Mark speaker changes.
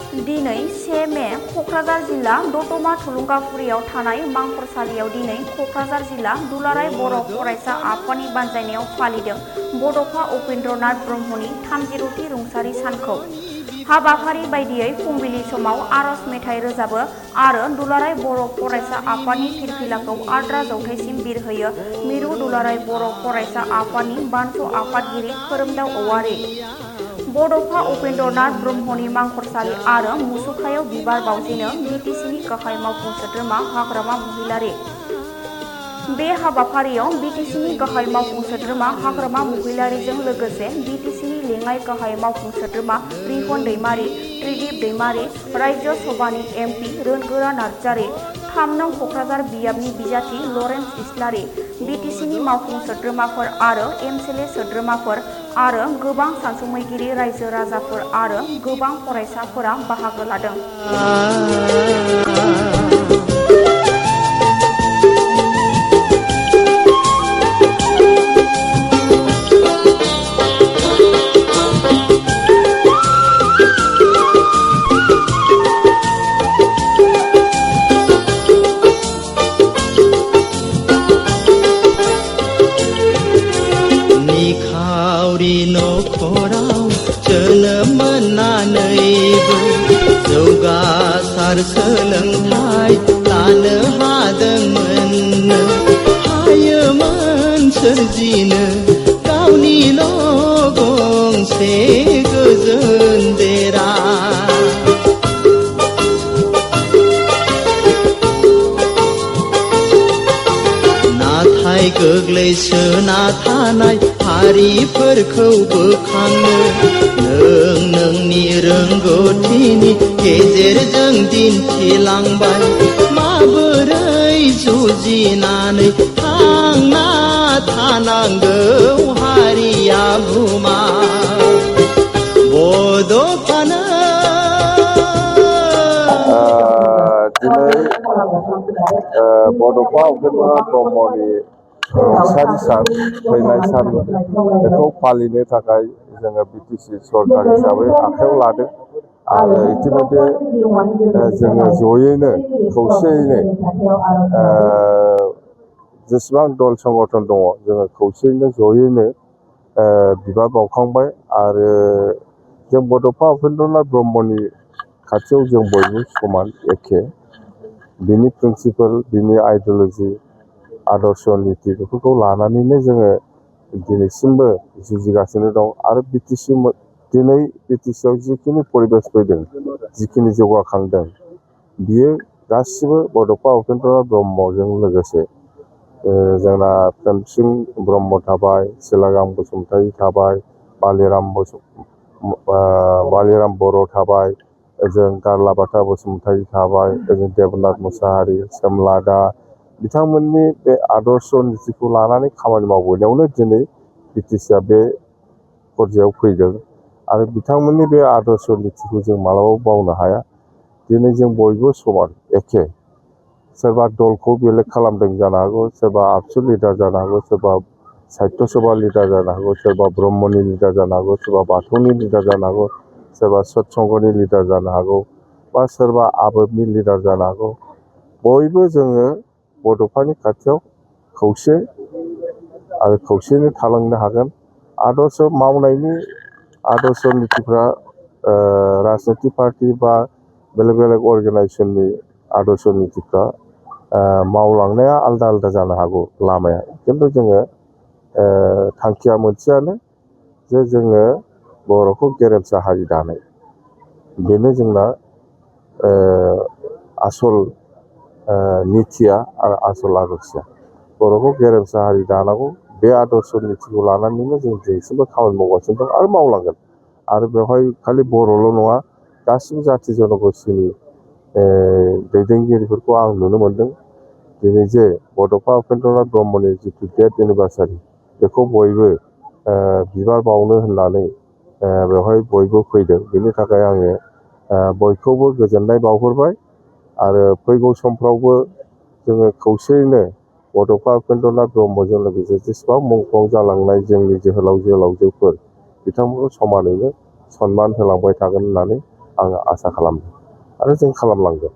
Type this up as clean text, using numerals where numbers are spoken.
Speaker 1: दिनै 1 मे कक्राझार जिल्ला दतमा थुलुंगाफुरियाव थानाय मांखरसालियाव दिनै कक्राझार जिल्ला दुलाराय बर' फरायसा आफादनि बानजायनायाव फालिदों बड'फा उपेन्द्रनाथ ब्रह्मनि 30थि रुंसारि सानखौ। हाबाफारि बायदियै फुंबिलि समाव आरज मेथाइ रोजाबो आरो दुलाराय बर' फरायसा आफादनि फिरफिलाखौ आद्रा जौथाइसिम बिरहोयो मिरु दुलाराय बर' फरायसा आफादनि बानस' आफादगिरि खोरोमदाव औवारि। बड'फा उपेन्द्रनाथ ब्रह्मनि मांखरसालि आरो मुसुखायाव बिबार बावजेनो बिटिसिनि गाहाय मावफुं सोद्रोमा हाग्रामा महिलारि। बे हाबाफारियाव बिटिसिनि गाहाय मावफुं सोद्रोमा हाग्रामा महिलारिजों लोगोसे बिटिसिनि लेङाइ गाहाय मावफुं सोद्रोमा रिहन दैमारि, त्रिदिप दैमारि, रायजो सभानि एमपि रोनगोरा नार्जारि, 3 नं कक्राझार बियाबनि बिजाथि लरेन्स इस्लारि, बिटिसिनि मावफुं सोद्रोमाफोर आरो एमसिएलए सोद्रोमाफोर आरो गोबां सानसुमैगिरि रायजो राजाफोर आरो गोबां फरायसाफोरा बाहागो लादों।
Speaker 2: न'खराव जोनोम मोननानैबो जौगासार सोलोंथाइ लानो हादोंमोननो हायोमोन सोरजिनो गावनिल' गंसे गोजोन देरा। नाथाय गोग्लैसोना थानाय हारिफोरखौ बोखांनो नोंनि रोंगौथिनि गेजेरजों दिन्थिलांबाय माबोरै जुजिनानै थांना थानांगौ हारिया बुमा। बड'फानो
Speaker 3: दिनै बड'फा उपेन्द्रनाथ ब्रह्मनि रुंसारि सान थैनाय सान बेखौ फालिनो थाखाय जोङो बिटिसि सरकार हिसाबै आखायाव लादों आरो इतिमধ্যे जोङो जयैनो खौसेयैनो जेसेबां दल संगठन दङ जोङो खौसेयैनो जयैनो बिबार बावखांबाय आरो जों बड'फा उपेन्द्रनाथ ब्रह्मनि खाथियाव जों बयबो समान एखे बिनि प्रिन्सिपाल बिनि आइडिय'लजि आदर्श निति बेफोरखौ लानानैनो जोङो दिनैसिमबो जुजिगासिनो दं आरो दिनै बिटिसिआव जिखिनि परिबेस फैदों जिखिनि जौगाखांदों बियो गासिबो बड'फा उपेन्द्रनाथ ब्रह्मजों लोगोसे जोंना प्रेमसिं ब्रह्म थाबाय, सिलागां बसुमतारी थाबाय, बालिराम बर' थाबाय, ओजों गारलाबाथा बसुमतारी थाबाय, ओजों देबनाथ मुसाहारि, सोमलादा बिथांमोननि बे आदर्श नितिखौ लानानै खामानि मावबोनायावनो दिनै बिटिसिआ बे पर्यायाव फैदों आरो बिथांमोननि बे आदर्श नितिखौ जों मालाबाबो बावनो हाया। दिनै जों बयबो समान एखे सोरबा दलखौ बेलेग खालामदों जानो हागौ, सोरबा आबसु लिडार जानो हागौ, सोरबा साहित्य सभा लिडार जानो हागौ, सोरबा ब्रह्मनि लिडार जानो हागौ, सोरबा बाथौनि लिडार जानो हागौ, सोरबा सतसंगनि लिडार जानो हागौ बा सोरबा आबोबनि लिडार जानो हागौ। बयबो जोङो बड'फानि खाथियाव खौसे आरो खौसेयैनो थालांनो हागोन। आदर्श मावनायनि आदर्श नितिफ्रा राजनितिक पार्टि बा बेलेग बेलेग अर्गेनाइजेसननि आदर्श नितिफ्रा मावलांनाया आलदा आलदा जानो हागौ लामाया, खिन्थु जोङो थांखिया मोनसेयानो जे जोङो बर'खौ गेरेमसा हारि दानाय। बेनो जोंना आसल नितिया आरो आसल आदर्शया बर'खौ गेरेमसा हारि दानांगौ। बे आदर्श नितिखौ लानानैनो जों दिनैसिमबो खामानि मावगासिनो दं आरो मावलांगोन। आरो बेवहाय खालि बर'ल' नङा गासिबो जाथि जनगोष्ठीनि दैदेनगिरिफोरखौ आं नुनो मोनदों। दिनै जे बड'फा उपेन्द्रनाथ ब्रह्मनि जिथु डेथ एनिभार्सारि बेखौ बयबो बिबार बावनो होननानै बेवहाय बयबो फैदों। बेनि थाखाय आङो बयखौबो गोजोननाय बावहरबाय आरो फैगौ समफ्रावबो जोङो खौसेयैनो बड'फा उपेन्द्रनाथ ब्रह्मजों लोगोसे जेसेबां मुंख्लं जालांनाय जोंनि जोहोलाव जोहोलावजोफोर बिथांमोनखौ समानैनो सनमान होलांबाय थागोन होननानै आङो आसा खालामदों आरो जों खालामलांगोन।